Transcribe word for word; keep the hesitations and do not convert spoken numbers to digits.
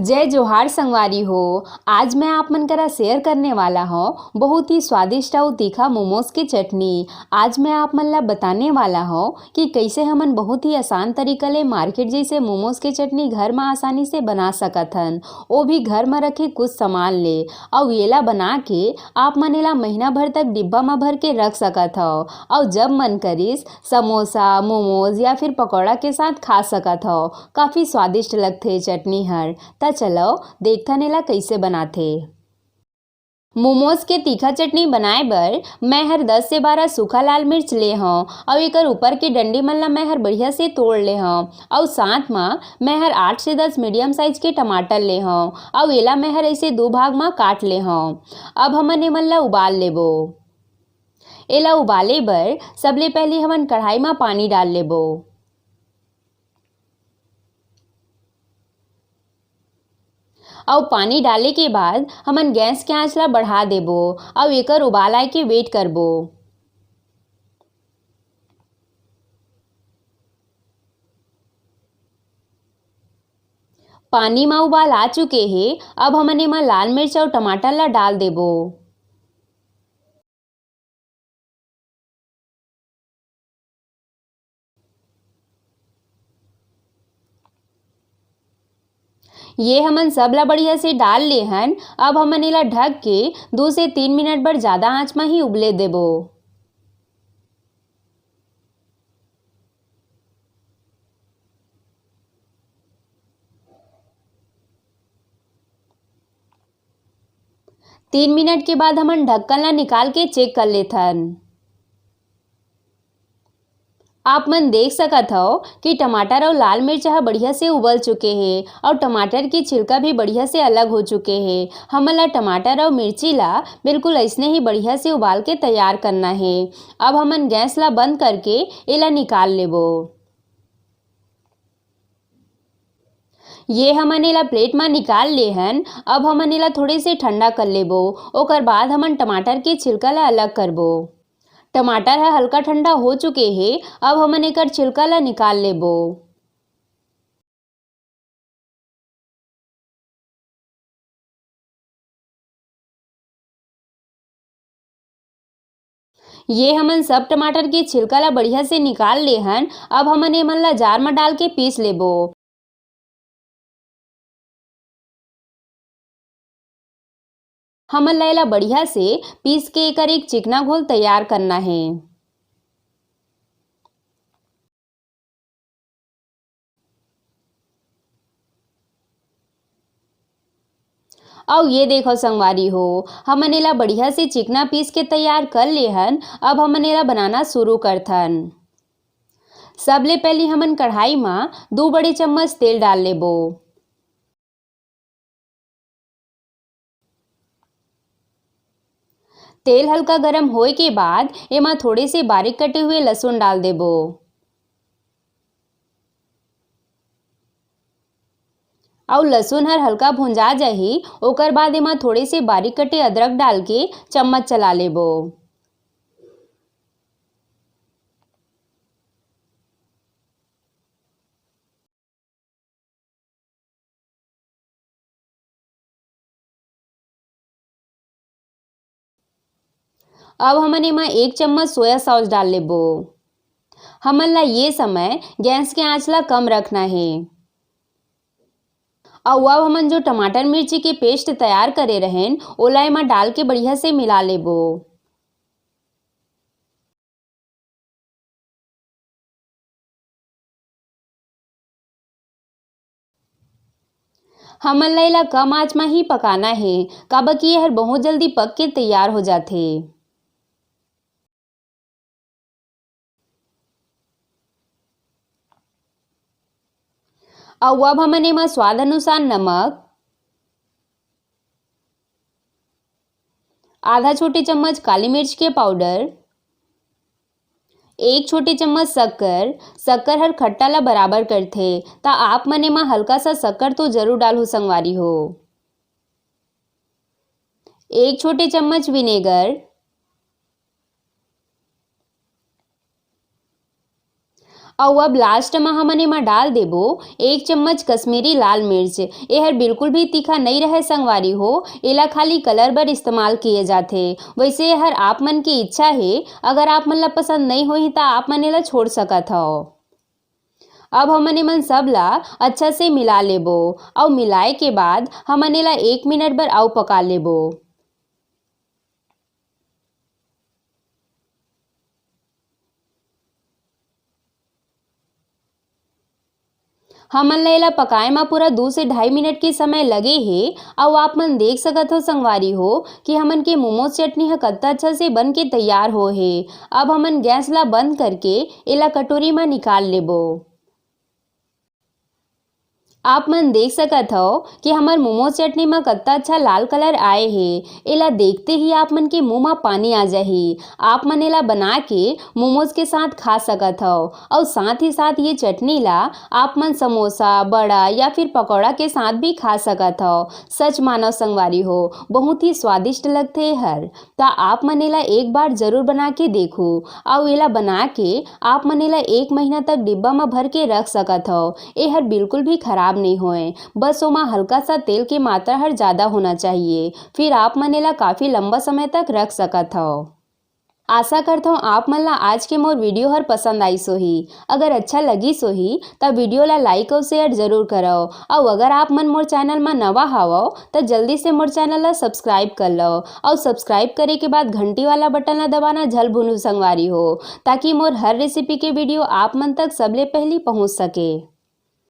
जय जोहार संगवारी हो। आज मैं आप मन करा शेयर करने वाला हूँ बहुत ही स्वादिष्ट अउ तीखा मोमोज के चटनी। आज मैं आप मन ला बताने वाला हूँ कि कैसे हमन बहुत ही आसान तरीका ले मार्केट जैसे मोमोज के चटनी घर में आसानी से बना सकत हन, वो भी घर में रखे कुछ सामान ले। अउ येला बना के आप मन एला महीना भर तक डिब्बा में भर के रख सकत हव। अउ जब मन करिस, समोसा, मोमोज या फिर पकौड़ा के साथ खा सकत हव। काफ़ी स्वादिष्ट लगथे चटनी हर। त चलो, देखथन एला कइसे बनाथे। मोमोज के तीखा चटनी बनाए बर मैं हर दस से बारह सूखा लाल मिर्च ले हंव अउ एकर ऊपर के डंडी मन ला मैं हर बढ़िया से तोड़ ले हंव अउ साथ म मैं हर आठ से दस मीडियम साइज के टमाटर ले हंव अउ एला मैं हर ऐसे दो भाग म काट ले हंव। अब हमन एमन ला उबाल लेबो। एला उबाले बर सबले पहिली हमन कढ़ाई म पानी डाल लेबो। अउ पानी डाले के बाद हमन गैस के आंच ला बढ़ा देबो अउ एकर उबाल आए के वेट करबो। पानी म उबाल आ चुके हे, अब हमन एमा लाल मिर्च अउ टमाटर ला डाल देबो। ये हमन सब ला बढ़िया से डाल ले हन। अब हमन एला ढक के दो से तीन मिनट बर ज्यादा आंच म ही उबले देबो। तीन मिनट के बाद हमन ढक्कन ला निकाल के चेक कर लेथन। आप मन देख सकत हव कि टमाटर अउ लाल मिर्च ह बढ़िया से उबल चुके हे अउ टमाटर के छिलका भी बढ़िया से अलग हो चुके हे। हमन ला टमाटर अउ मिर्ची ला बिल्कुल अइसने ही बढ़िया से उबाल के तैयार करना हे। अब हमन गैस ला बंद करके एला निकाल लेबो। ये हमन एला प्लेट म निकाल ले हन। अब हमन एला थोड़े से ठंडा कर लेबो। ओकर बाद हमन टमाटर के छिलका ला अलग करबो। टमाटर ह हल्का ठंडा हो चुके हे। अब हमन एकर छिलका ला निकाल लेबो। ये हमन सब टमाटर के छिलका ला बढ़िया से निकाल ले हन। अब हमन एमन ला जार म डाल के पीस लेबो। हमन ला एला बढ़िया से पीस के एकर एक चिकना घोल तैयार करना हे। अउ ये देखो संगवारी हो, हमन एला बढ़िया से चिकना पीस के तैयार कर ले हन। अब हमन एला बनाना शुरू करथन। सबले पहिली हमन कढ़ाई म दू बड़े चम्मच तेल डाल लेबो। तेल हल्का गरम होए के बाद एमा थोड़े से बारीक कटे हुए लहसुन डाल देबो। अउ लहसुन हर हल्का भुंजा जाही, ओकर बाद एमा थोड़े से बारीक कटे अदरक डाल के चम्मच चला लेबो। अब हमन एमा एक चम्मच सोया सॉस डाल लेबो। हमन ला ये समय गैस के आंच ला कम रखना हे। अउ अब हमन जो टमाटर मिर्ची के पेस्ट तैयार करे रहेन, ओला एमा डाल के बढ़िया से मिला लेबो। हमन ला एला कम आंच म ही पकाना हे, काबर कि ये हर बहुत जल्दी पक के तैयार हो जाथे। अउ अब हमन एमा स्वाद अनुसार नमक, आधा छोटे चम्मच काली मिर्च के पाउडर, एक छोटे चम्मच शक्कर, शक्कर हर खट्टा ला बराबर करथे, त आप मन एमा हल्का सा शक्कर तो जरूर डालहु संगवारी हो। एक छोटे चम्मच विनेगर, अउ अब last म हमन एमा डाल देबो एक चम्मच कश्मीरी लाल मिर्च। एहर बिल्कुल भी तीखा नइ रहय संगवारी हो, एला खाली colour बर इस्तेमाल किए जाथे। वैसे एहर आप मन के इच्छा हे, अगर आप मन ला पसंद नइ होही त आप मन एला छोड़ सकत हव। अब हमन एमन सब ला अच्छा से मिला लेबो, अउ मिलाए के बाद हमन एला एक मिनट बर अउ पका लेबो। हमन ला एला पकाए म पूरा दू से ढाई मिनट के समय लगे हे। अउ आप मन देख सकत हो संगवारी हो कि हमन के मोमोज चटनी ह कत्ता अच्छा से बन के तैयार हो हे। अब हमन गैस ला बंद करके एला कटोरी म निकाल लेबो। आप मन देख सकत हव कि हमर मोमोज चटनी म कत्ता अच्छा लाल colour आए हे। एला देखते ही आप मन के मुंह म पानी आ जाही। आप मन एला बना के मोमोज के साथ खा सकत हव, अउ साथ ही साथ ये चटनी ला आप मन समोसा, बड़ा या फिर पकौड़ा के साथ भी खा सकत हव। सच मानव संगवारी हो, बहुत ही स्वादिष्ट लगथे एहर। त आप मन एला एक बार जरूर बना के देखू, अउ एला बना के आप मन एला एक महीना तक डिब्बा म भर के रख सकत हव। एहर बिल्कुल भी खराब नइ होय, बस ओमा हल्का सा तेल के मात्रा हर ज्यादा होना चाहिए, फिर आप मन एला काफी लंबा समय तक रख सकत हव। आशा करथव आप मन ला आज के मोर video हर पसंद आइस होही। अगर अच्छा लगिस होही त video ला like अउ share जरूर करव। अउ अगर आप मन मोर channel म नवा हावव त जल्दी से मोर channel ला subscribe कर लव, अउ subscribe करे के बाद घंटी वाला button ला दबाना झल भूलू संगवारी हो, ताकि मोर हर recipe के video आप मन तक सबले पहली पहुंच सके।